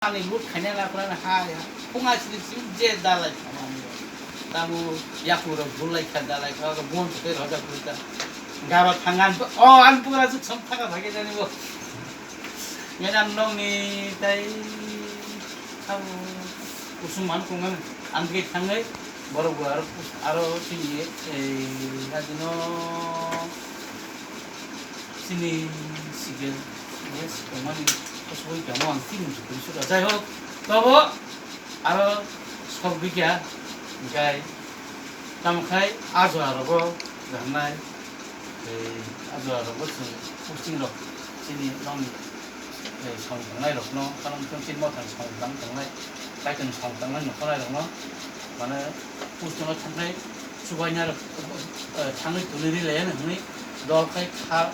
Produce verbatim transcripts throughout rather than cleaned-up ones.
Ani lut khaina na pura na hai. Phunga sri sri je dalai khamani. Tamu yaku ro bulai kha dalai kha ro bon te roja kurta. Gaba thangan o an pura suk sam thaka bhage jani bo. Ngenam nong ni tai. Tamu usum man kungan an ge thangai. Borok bo aro, aro chini, eh, adino chini sigel, yes, tongmani kusugui tongmo ang chini sukuri sura. Jai hok, tobo aro sok bikya, jai, tamo khai ajo arogo ganai, eh, ajo arogo chini posting rok, chini nong eh, song tangnai rokno, karon tong chini mothang song tang tangnai, kaitor song tangnai nokhorai rokno, mane, pustongo thangnai, chubaina rok, eh, thangwi tuli ri laiya hwnwi, dol khai kha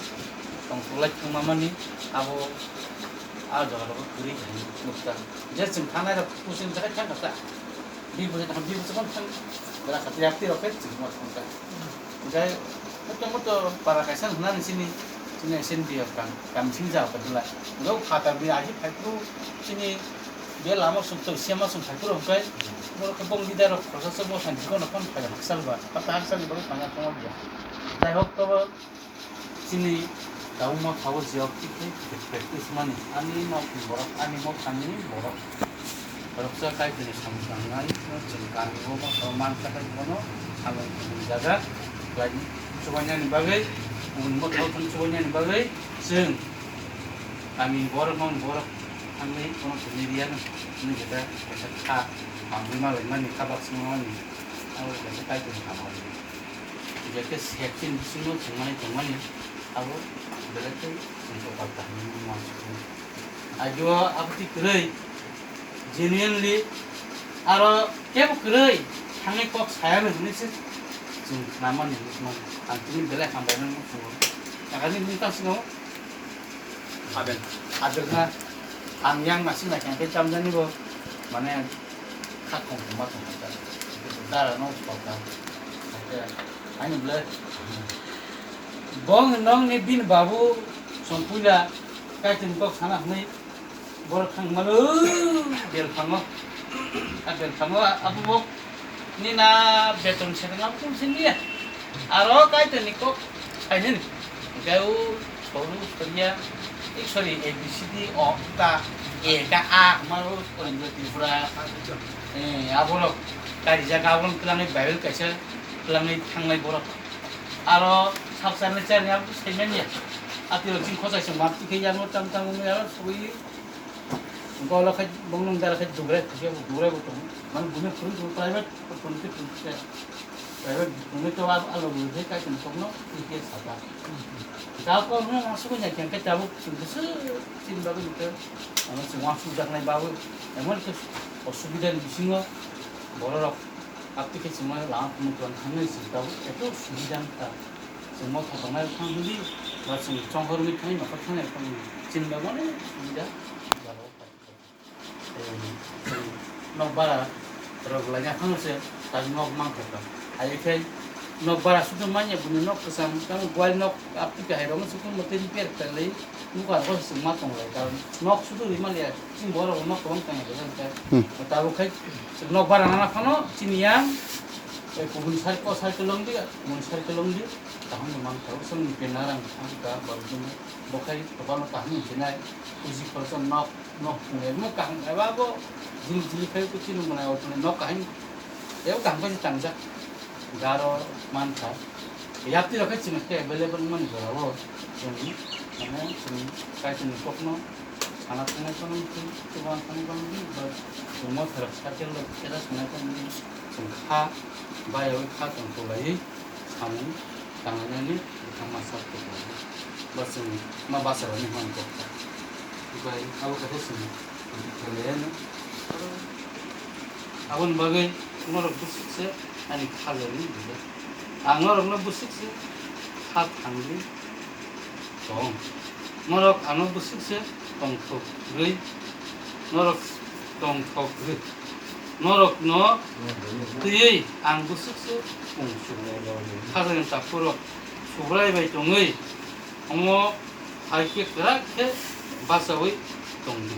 tong tulai thangma mani, abo, ah, jaga rok kwrwi hai nukha. Je chwng thangnai rok pustongo thangkha ta, bi bwswk, bi bwswk thang, bwra khatri yapti rok khai chwng ma thangkha. Hingke moto moto para kaisa hwnani chini, chini S N D F kam, kam sing ja ka dula. Hingke o phatar ni agi phai phuru chini be lama sung to sema sung phai phuru hingke borok khe bong leader rok khoroksa se bo santi kono phone phai haksa ba. Pata haksa ni borok phai phone ya. Jai hok to chini tabuk motha o jiyok tikhe practice mani. Ani nok ni borok, ani motha ni borok. Khoroksa Kaitorni samung tangnai, chwng kamio motha o man kha, tei bono samung kubun jaga khlai chubainani bagwi, kubun motha o thang chubainani bagwi, chwng kamini borok, nokni borok thangwi bono tongwi riyano hwnwi khe kaisa kha tangwi ma laimani, kha bak swngmani, abo kaisa Kaitorni hamari. Je khe safety ni bisingo chwng manwi tongmani, abo belai khe chwng kwtal kaham wngmani. Ajo aboni kwrwi, genuinely, aro kebo kwrwi thangwi kok sayano hinwi se chwng khnamani hinwi se mano. Ang tini belai hambai nang nukhungo. Takani mung tang sino. Aben. Adrwkna ang yang masing naikha khe chamjani bo, mane, kha khong khong ma tong kha. Dara no sokha. Ani bwle. Bong nong ni bini babu songphuila kaitor ni kok sana hwnwi borok thang malo belphango. A belphango abo bo ni na beton sedang abo kum sin niya. Aro kaitor ni kok sainin. Gau soru soria. Ik sorry, A B C D o ta e ka a maro soru Tripura. Eh, aborok kari jaga aborok twlangwi Bible kaisa twlangwi thangnai borok. Aro sab charni charni abo saiman ya. Atiro chini khosai se map tikhe yango tam tam wngwi aro sugwi. Golo khai bong nung dara khai dugrai khai bo dugrai bo tong. Man buni phuru phuru private phuru phuru khai phuru khai. Private phuru to ab alo bo khai kai tong tong no khai sata. Ga ko no ma sugwi ya khai tabuk phuru phuru chin ba ko. Ano se ma su jak nai ba. Emon ke osubida ni bisingo borok. Abtwi khe chwng mano lama phunuk rwna thangwi chwng tabuk eto subida wngkha. Chwng motha tongnai rok thang hwnwi ba chwng chonghor wngwi thangwi nokhor thangnai rok thang hwnwi chini bagwi onek subida. Chwng nok bara rok laina thangno se tabuk nok mankha. Hai khe nok bara sudu manya bini nok kwcham tamo gual nok. Abtwi kahai rok sukun motwi repair khlai nukha rok se ma tong lai karon nok sudu ri maliya chini borok nok kwbang tong lai khe. Hmm. Tabuk khai nok bara nana phano chini yang kubun sari ko sari kelong di kubun sari kelong di kaham ni man tharo song ni pena rang thang ka borok jin bo khai kwbang kaham ni jinai uji khoroksa nok nok thung lai mo kaham eba bo jil jil khai ko chini mwnai o nok kaham eba kaham khai tangjak. Garo mankha. Yapti rok khe chwng khe available wngmani jora o chwng mane chwng Kaitorni kokno sana thangwi phano chwng chuban thangwi phano ba chwng motha rok cycle rok kera sanai phano chwng kha bayaui kha tong tolaiwi samung tangnani bwkha masa tonglaio ba chwng ma basa rokni man kok kha. Bai abo kaisa chwng tonglaiyano. Aboni bagwi norok bwswk se ani kha jani bujak. Ang norokno bwswk se kha thangwi tong. Norok ano bwswk se tongthok rwi, norok tongthok rwi. Norokno twiwi ang bwswk se pung suknai. Khajani takhurok Subrai bai tongwi omo hai khe kwrak khe bachaui tongdi.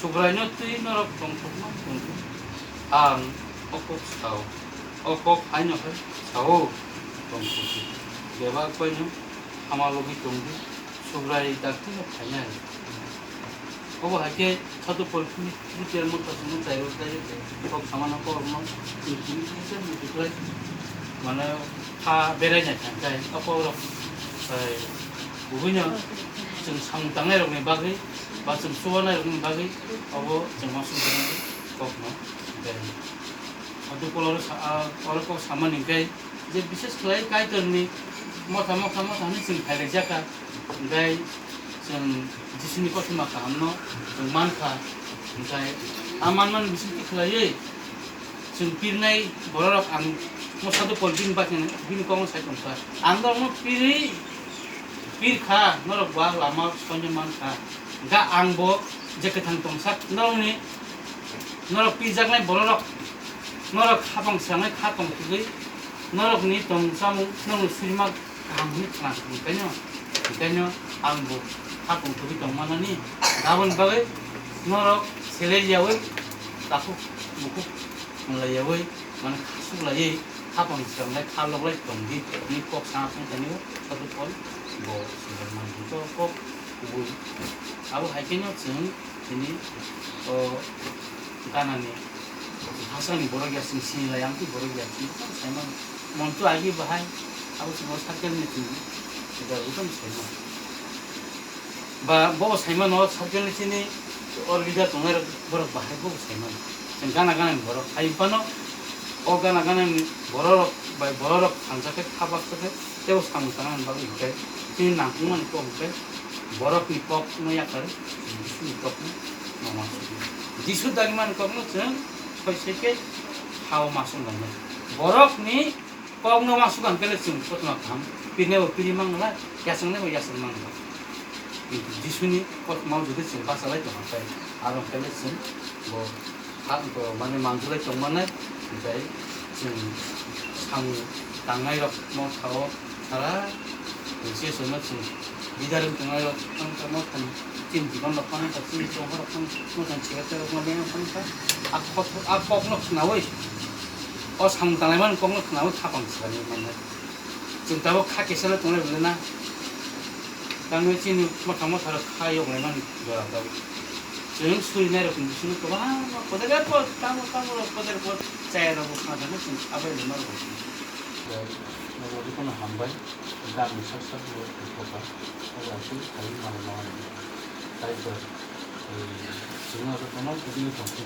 Subraino twi norok tongthokma tongdi. Ang o kok sao, o kok haino hai sao, tongthokdi. Bebak baino hama logi tongdi, Subrai dakti no phainai. Obo hai khe Sadhu Paul Philippian motha songno chairo khlai khe kok samano korokno tini kisa muitu khlai mane kha berai nai thang khe o kok rok, eh, buino chwng samung tangnai rokni bagwi ba chwng chubanai rokni bagwi obo chwng uansuk kok no berai. Sadhu Paul oro sa-, ah, oro kok samani hwnkhe je bises khlai Kaitorni motha, motha, motha hwnwi chwng phailaijak kha. Hwnkhe chwng Jisuni kothoma kahamno chwng mankha. Hwnkhe a manmani bisingtwi khlaiwi chwng pirnai bororok ang mo Sadhu Paul bini bakhe bini kokno sai tongkha. Ang norokno pirwi pirkha, norok bo a lama soino mankha. Hwnkhe ang bo je kwthang tongsak norokni, norok pirjaknai bororok, norok khapang swngnai kha tongthogwi, norokni tong chamung norokni surima kaham hwnwi khna, hwnkhaino, hwnkhaino ang bo kha tongthogwi tongmanani, aboni bagwi norok seleriyaui takhuk bukhuk wnglayaui, mane khasuklaiwi khapang swngnai kha loklai tongdi hwnwi kok sana thangkhaino Sadhu Paul bo swijak mani kok kubui. Abo hai kheno chwng tini o ganani hachani borok ya chwng sinilai ang twi borok ya chwng tamo saimano. Monto agi bahai abo chwng o circle ni chwng sida utam saimano. Ba bo saimano circle ni chini o leader tongnai rok borok bahai bo saimano. Chwng gana gana ni borok hai phano o gana gana ni borok rok bai borok rok thansa khe kha baksa khe tebo samung tangna bagwi hwnkhe chini nangkukmani kok hwnkhe borokni kokno yakar Jisuni kokno ma uansuknai. Jisu dagimani kokno chwng soi soi khe ha-o ma songlainai. Borokni kokno uansuk ang khe le chwng kothoma kaham pirnai bo piri manglai, yachaknai bo yachak manglai. Kintu Jisuni kothoma o jodi chwng bachalai tongkha khe aro hwnkhe le chwng bo ha, bo mane manjulai tongmanai, hwnkhe chwng samung tangnairokno sao sara, hwnkhe chwngno chwng leader wng tongnairok phano tongma thani chini jiban rok phano ta chini chongma rok phano tongma thani chwrairok phano tongma thani ta a kok, a kokno khnaui, o samung tanglaimani kokno khnaui khapang swkangwi mannai. Chwng tabuk kha kesano tongnai rwlwi na. Tangwi chini motha motha rok kha yoknai mani jora tabuk. Chwng surinai rok ni bisingo kwbangma kotor airport, tamo tamo rok kotor airport chaya rok bo khna thangwi chwng abai rwma rok. Nogo jotono hambai, gami sak sak bo kotor, obo aswk sai mano mano. Tai to, eh, chwng aro kono kudini tongsi.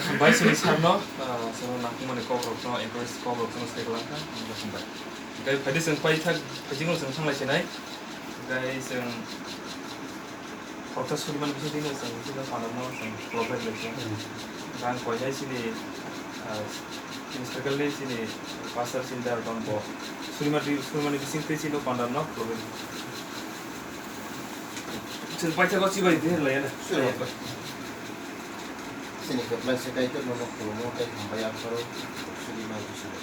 Hambai chini sarno, ah, chwngno nangkukmani kokrokno, advice kokrokno sai kwlangkha, hambai. Hwnkhe phaidi chwng paithak, phaijikno chwng thanglai sinai. Hwnkhe chwng khoroksa suriman bisingtwino chwng bini panamo chwng problem lai kha. Hwnkhe ang koinai chini, ah, chini circle ni chini pastor chini dayal tongbo. Suriman, surimani bisingtwi chini pandarno problem. Chwng paithakgo chibai di hinlaiya na. Sure. Chini kwplai se Kaitor nono khulumo tei hambai apharo suri ma bising.